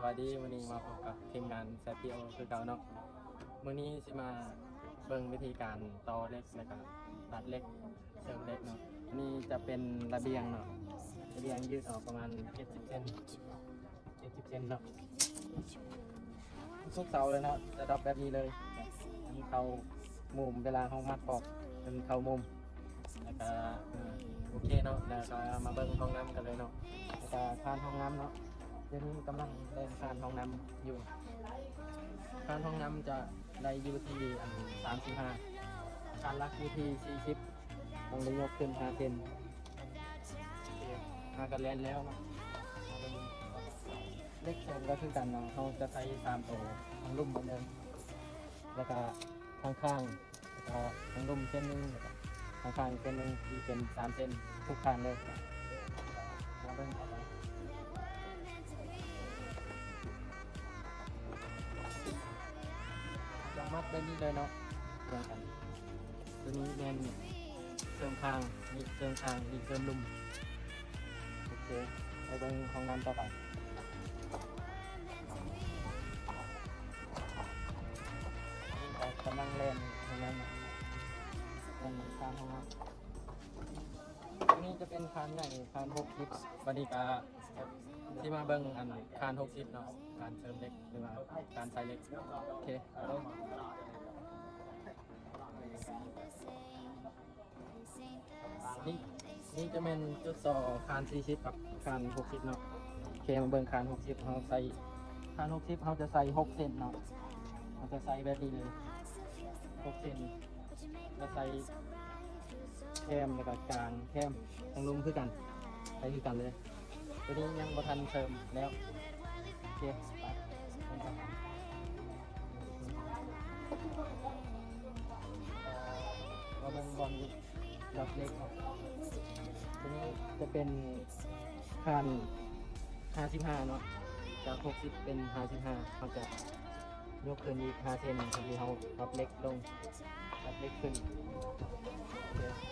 ສະບາຍດີ ມື້ນີ້ມາພົບກັບທີມງານແຊດທີໂອຄືເກົ່າເນາະ. ມື້ນີ້ຊິມາເບິ່ງວິທີການຕໍ່ເຫຼັກ ແລ້ວກະຕັດເຫຼັກ ເສີມເຫຼັກເນາະ. ນີ້ຈະເປັນລະບຽງເນາະ ລະບຽງຢືດອອກປະມານເຈັດສິບເຊັນ ເຈັດສິບເຊັນເນາະ. ທຸກເສົາເລີຍເນາະ ຈະດັບແບບນີ້ເລີຍ ມັນເຂົ້າມຸມ ເວລາເຮົາມັດອອກ ມັນເຂົ້າມຸມ. ແລ້ວກະ ເອີ ໂອເຄເນາະ ແລ້ວກະມາເບິ່ງຫ້ອງນ້ຳກັນເລີຍເນາະ. ແລ້ວກະຄານຫ້ອງນ້ຳເນາະ ດຽວນີ້ກຳລັງແລ່ນຄານຫ້ອງນ້ຳຢູ່. ຄານຫ້ອງນ້ຳຈະໄດ້ຢູ່ທີ່ ອັນ ສາມສິບຫ້າ ຄານຫຼັກຢູ່ທີ່ສີ່ສິບ ຕ້ອງໄດ້ຍົກຂຶ້ນຫ້າເຊັນ. ໂອເຄ ຫາກະແລ່ນແລ້ວເນາະ. ເຫຼັກເສີມກະຄືກັນເນາະ ເຮົາຈະໃສ່ສາມໂຕ ທາງລຸ່ມເໝືອນເດີມ ແລ້ວກະທາງຂ້າງ ແລ້ວກະທາງລຸ່ມເສັ້ນໜຶ່ງ ແລ້ວກະທາງຂ້າງເສັ້ນໜຶ່ງ ອີກເປັນສາມເສັ້ນ ທຸກຄານເລີຍ. ມາເບິ່ງເອົາໄປ ຈະມັດແບບນີ້ເລີຍເນາະ ເບິ່ງກັນ. ໂຕນີ້ແມ່ນເສີມຂ້າງ ນີ້ເສີມຂ້າງ ນີ້ເສີມລຸ່ມ. ໂອເຄ ໄປເບິ່ງຫ້ອງນ້ຳຕໍ່ໄປ. ນີ້ກະກຳລັງແລ່ນຫ້ອງນ້ຳ ແລ່ນຂ້າມຫ້ອງນ້ຳ. ໂຕນີ້ຈະເປັນຄານໃຫຍ່ ຄານຫົກສິບ. ບາດນີ້ກະຊິມາເບິ່ງ ອັນ ຄານຫົກສິບເນາະ ການເສີມເຫຼັກ ຫຼືວ່າການໃສ່ເຫຼັກ. ໂອເຄ ເບິ່ງ. ນີ້ ນີ້ຈະແມ່ນຈຸດຕໍ່ຄານສີ່ສິບກັບຄານຫົກສິບເນາະ. ໂອເຄ ມາເບິ່ງຄານຫົກສິບ ເຮົາໃສ່ ຄານຫົກສິບ ເຮົາຈະໃສ່ຫົກເຊັນເນາະ. ເຮົາຈະໃສ່ແບບນີ້ເລີຍ ຫົກເຊັນ ແລ້ວໃສ່ແຄມ ແລ້ວກະກາງແຄມ ທາງລຸ່ມຄືກັນ ໃສ່ຄືກັນເລີຍ. ໂຕນີ້ຍັງບໍ່ທັນເສີມແລ້ວ. ໂອເຄ ໄປ ມາເບິ່ງບ່ອນດັບເຫຼັກເນາະ. ໂຕນີ້ຈະເປັນຄານຫ້າສິບຫ້າເນາະ ຈາກຫົກສິບເປັນຫ້າສິບຫ້າ ເຮົາຈະຍົກຂຶ້ນອີກຫ້າເຊັນ ທີ່ເຮົາປັບເຫຼັກລົງ ປັບເຫຼັກຂຶ້ນ. ໂອເຄ